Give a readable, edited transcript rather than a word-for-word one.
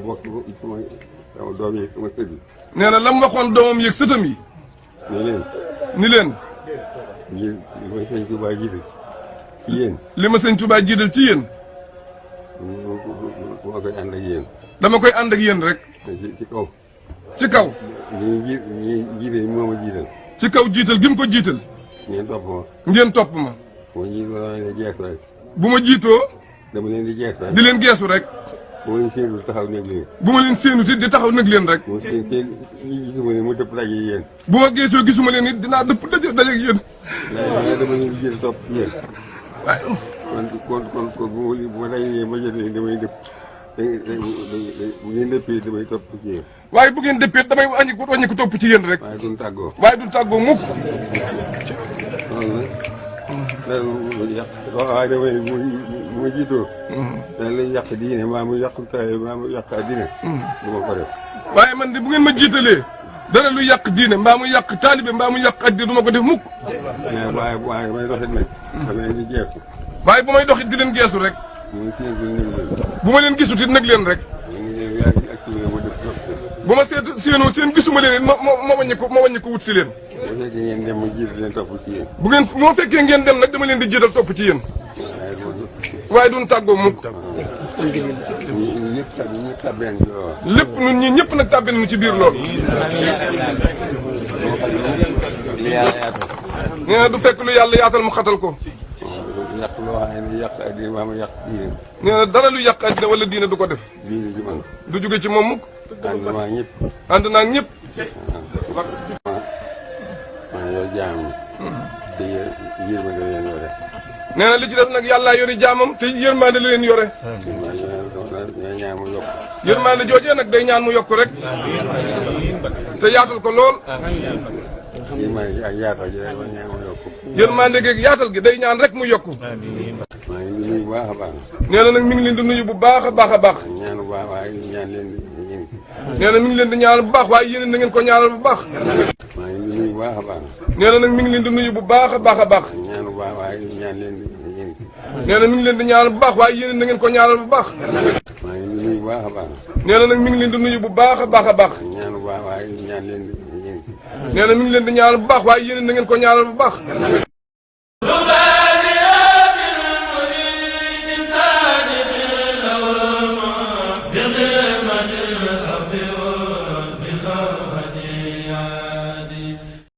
bokk sama doom yi sama sët yi. nee na la mu waxoon doomam yeeg sëtam yi. ni leen. li ma sëñ Tuubaa jiital ci yéen. li ma sëñ Tuubaa jiital ci yéen. dama koy ànd ak yéen. dama koy ànd ak yéen rek. ci kaw. ci kaw. ñi jiite moo ma jiital. ci kaw jiital gi mu ko jiital. ngeen topp ma. ngeen topp ma. moo jiitu dama leen di jeex rek. bu ma jiitoo. dama leen di jeex rek. di leen geesu rek. bu ma leen séenul taxaw nekk leen. bu ma leen séenut it di taxaw nag leen rek. bu ma seen gisuma leen mu dëpp daje yéen. bu ma geesoo gisuma leen it dinaa dëpp daje ak yéen. waaye dama leen di jël topp ci yéen. waaye. kon bu ma dajee ma jot leen damay dëpp. bu ngeen dëppee damay topp ci yéen. waaye bu ngeen dëppee damay wàññi ko topp ci yéen rek. waaye duñ tàggoo. waaye duñ tàggoo mukk. loolu nag. loolu yàq waaye damay bu ma jiitoo. dañ lay yàq diine maa mu yàq taay maa mu yàq diine. du ma ko def. waaye man de bu ngeen ma jiitalee. dara lu yàq diine mbaa mu yàq taalibe mbaa mu yàq addi du ma ko def mukk. waaye may doxit nag. dama leen di jeexu. waaye bu may doxit di leen geesu rek. bu ma leen gisut it nag leen rek. bu ma séenoo seen gisuma leen it ma wàññi ko wut si leen. bu fekkee ngeen dem ma jiital leen topp ci yéen. bu moo fekkee ngeen dem nag dama leen di jiital topp ci yéen. waaye duñ tàggoo mukk. lépp ñun ñii ñëpp nag tàbbi nañu ci biir loolu. nee na du fekk lu yàlla yaatal mu xatal ko. yàq loo xam ne yàq addina maa ma yàq diine. nee na dara lu yàq addina wala diine du ko def. diine ji man. du jóge ci moom mukk. ànd naa ñëpp. ànd naa ñëpp. maa yor jaam yi. te yërmande leen yore. nee na li ci def nag yàllaa yori jaamam te yërmande la leen yore. ñaan mu yokk. yërmande joojee nag day ñaan mu yokk rek. te yaatal ko lool. yërmande ak yaatal gi day ñaan mu yokk. yërmande geeg yaatal gi day ñaan rek mu yokk. maa ngi nuyu bu baax a baax. nee na nag mi ngi leen di nuyu bu baax a baax a baax. ñaan bu baax waaye ñaan leen di yéen. nee na mi ngi leen di ñaanal bu baax waaye yéen na ngeen ko ñaanal bu baax. maa ngi nuyu bu baax a baax. nee na nag mi ngi leen di nuyu bu baax a baax a baax. ñaan bu baax waaye ñaan leen di yéen. nee na mi ngi leen di ñaanal bu baax waaye yéen na ngeen ko ñaanal bu baax. maa ngi nuyu bu baax a baax. nee na nag mi ngi leen di nuyu bu baax a baax a baax. ñaan bu baax waaye ñaan leen di yéen. nee na mi ngi leen di ñaanal bu baax waaye yéen na ngeen ko ñaanal bu baax.